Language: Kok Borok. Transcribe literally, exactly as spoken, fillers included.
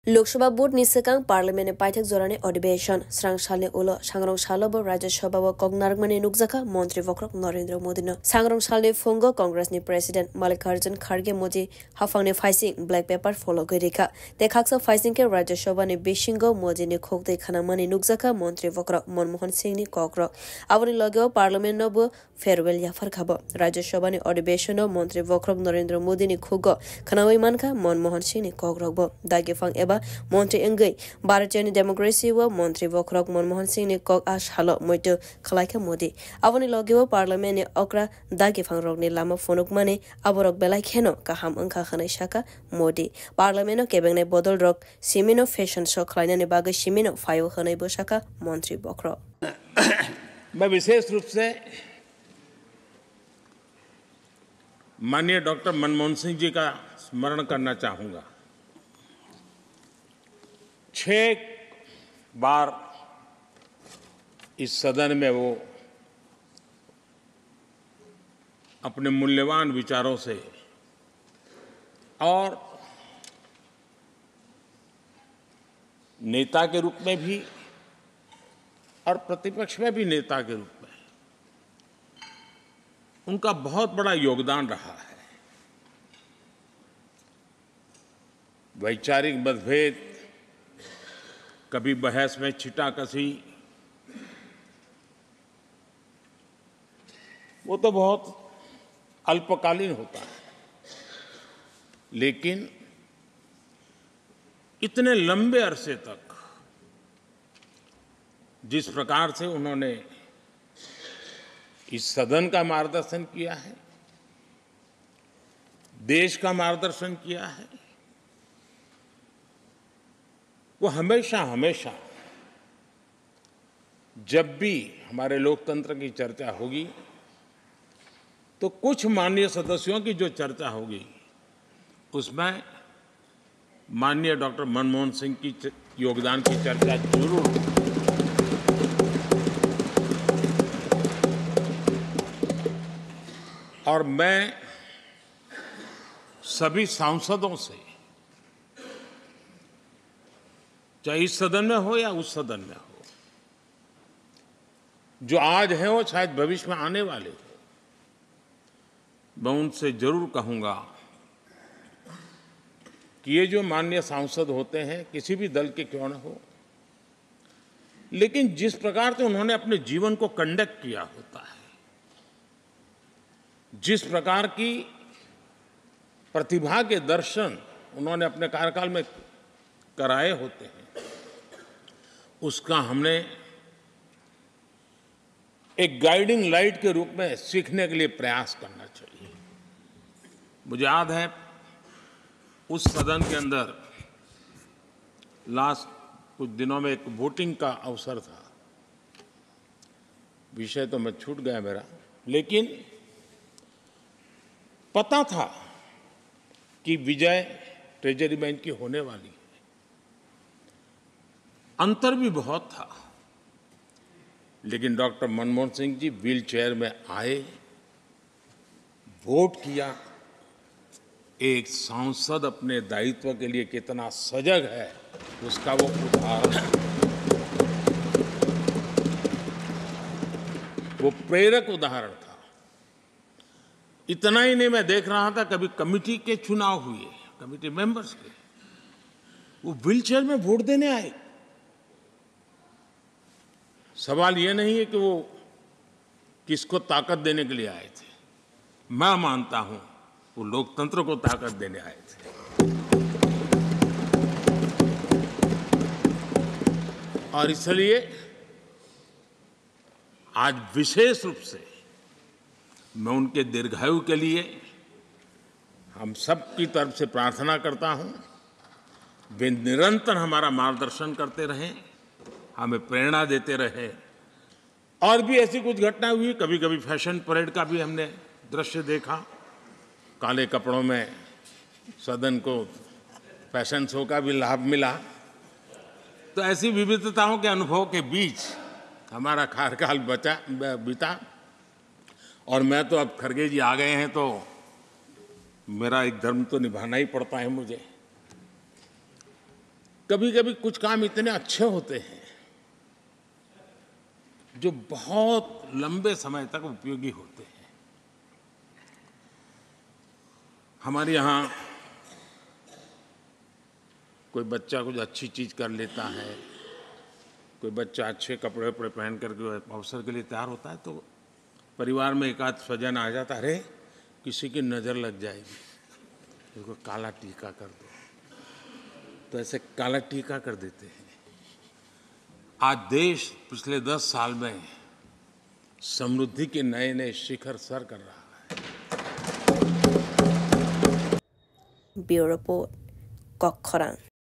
Lok Sabha vote ni swkang Parliament ni paithak jorani adhibeshon. Srang salni ulo, sangrong salo bo Rajya Sabha o kok narwkmani nukjakha Montri Bokhorok Narendra Modi no. Sangrong salni phungo Congress ni President Mallikarjun Kharge Modi haphangni phaising black paper phologwi rikha. Tei khaksa phaising khe Rajya Sabha ni bisingo Modi ni khukdwi khanamani nukjakha Montri Bokhorok Manmohan Singh ni kokrok. Aboni logeo Parliament no bo farewell yapharkha bo. Rajya Sabha ni adhibeshon o Montri Bokhorok Narendra Modi ni khugo khwnawi mankha Manmohan Singh ni kokrok bo. Dagiphang eba Montri wngwi Bharatiya ni democracy o Montri Bokhorok Manmohan Singh ni kok a salo muitu khwlaikha Modi. Aboni logeo Parliament ni okra dagiphang rokni lama phunukmani aborok belai kheno kaham wngkha hwnwi sakha Modi. Parliament o kebengnai bodol rok simino fashion show khwlainani bagwi simino phaio hwnwi bo sakha Montri Bokhorok. मैं विशेष रूप से माननीय डॉक्टर मनमोहन सिंह जी का स्मरण करना चाहूंगा। छह बार इस सदन में वो अपने मूल्यवान विचारों से और नेता के रूप में भी और प्रतिपक्ष में भी नेता के रूप में उनका बहुत बड़ा योगदान रहा है। वैचारिक मतभेद, कभी बहस में छिटाकशी, वो तो बहुत अल्पकालीन होता है, लेकिन इतने लंबे अरसे तक जिस प्रकार से उन्होंने इस सदन का मार्गदर्शन किया है, देश का मार्गदर्शन किया है, वो हमेशा हमेशा जब भी हमारे लोकतंत्र की चर्चा होगी तो कुछ माननीय सदस्यों की जो चर्चा होगी उसमें माननीय डॉक्टर मनमोहन सिंह की च- योगदान की चर्चा जरूर होगी। और मैं सभी सांसदों से, चाहे इस सदन में हो या उस सदन में हो, जो आज है वो शायद भविष्य में आने वाले हो, मैं उनसे जरूर कहूंगा कि ये जो माननीय सांसद होते हैं, किसी भी दल के क्यों न हो, लेकिन जिस प्रकार से उन्होंने अपने जीवन को कंडक्ट किया होता है, जिस प्रकार की प्रतिभा के दर्शन उन्होंने अपने कार्यकाल में कराए होते हैं, उसका हमने एक गाइडिंग लाइट के रूप में सीखने के लिए प्रयास करना चाहिए। मुझे याद है, उस सदन के अंदर लास्ट कुछ दिनों में एक वोटिंग का अवसर था, विषय तो मैं छूट गया मेरा, लेकिन पता था कि विजय ट्रेजरी बैंक की होने वाली है। अंतर भी बहुत था, लेकिन डॉक्टर मनमोहन सिंह जी व्हील चेयर में आए, वोट किया। एक सांसद अपने दायित्व के लिए कितना सजग है, उसका वो उदाहरण, वो प्रेरक उदाहरण था। इतना ही नहीं, मैं देख रहा था, कभी कमेटी के चुनाव हुए, कमेटी मेंबर्स के, वो व्हील चेयर में वोट देने आए। सवाल ये नहीं है कि वो किसको ताकत देने के लिए आए थे, मैं मानता हूं वो लोकतंत्र को ताकत देने आए थे। और इसलिए आज विशेष रूप से मैं उनके दीर्घायु के लिए हम सब की तरफ से प्रार्थना करता हूं। वे निरंतर हमारा मार्गदर्शन करते रहे, हमें प्रेरणा देते रहे। और भी ऐसी कुछ घटना हुई, कभी कभी फैशन परेड का भी हमने दृश्य देखा। काले कपड़ों में सदन को फैशन शो का भी लाभ मिला। तो ऐसी विविधताओं के अनुभव के बीच हमारा कार्यकाल बचा, ब- बीता। और मैं तो, अब खरगे जी आ गए हैं तो मेरा एक धर्म तो निभाना ही पड़ता है मुझे। कभी कभी कुछ काम इतने अच्छे होते हैं जो बहुत लंबे समय तक उपयोगी होते हैं। हमारे यहाँ कोई बच्चा कुछ अच्छी चीज कर लेता है, कोई बच्चा अच्छे कपड़े वपड़े पहन करके अवसर के लिए तैयार होता है, तो परिवार में एक आध स्वजन आ जाता, "अरे, किसी की नज़र लग जाएगी, इसको काला टीका कर दो।" तो ऐसे काला टीका कर देते हैं। आज देश पिछले दस साल में समृद्धि के नए नए शिखर सर कर रहा है। Bureau Report, Kokkhorang.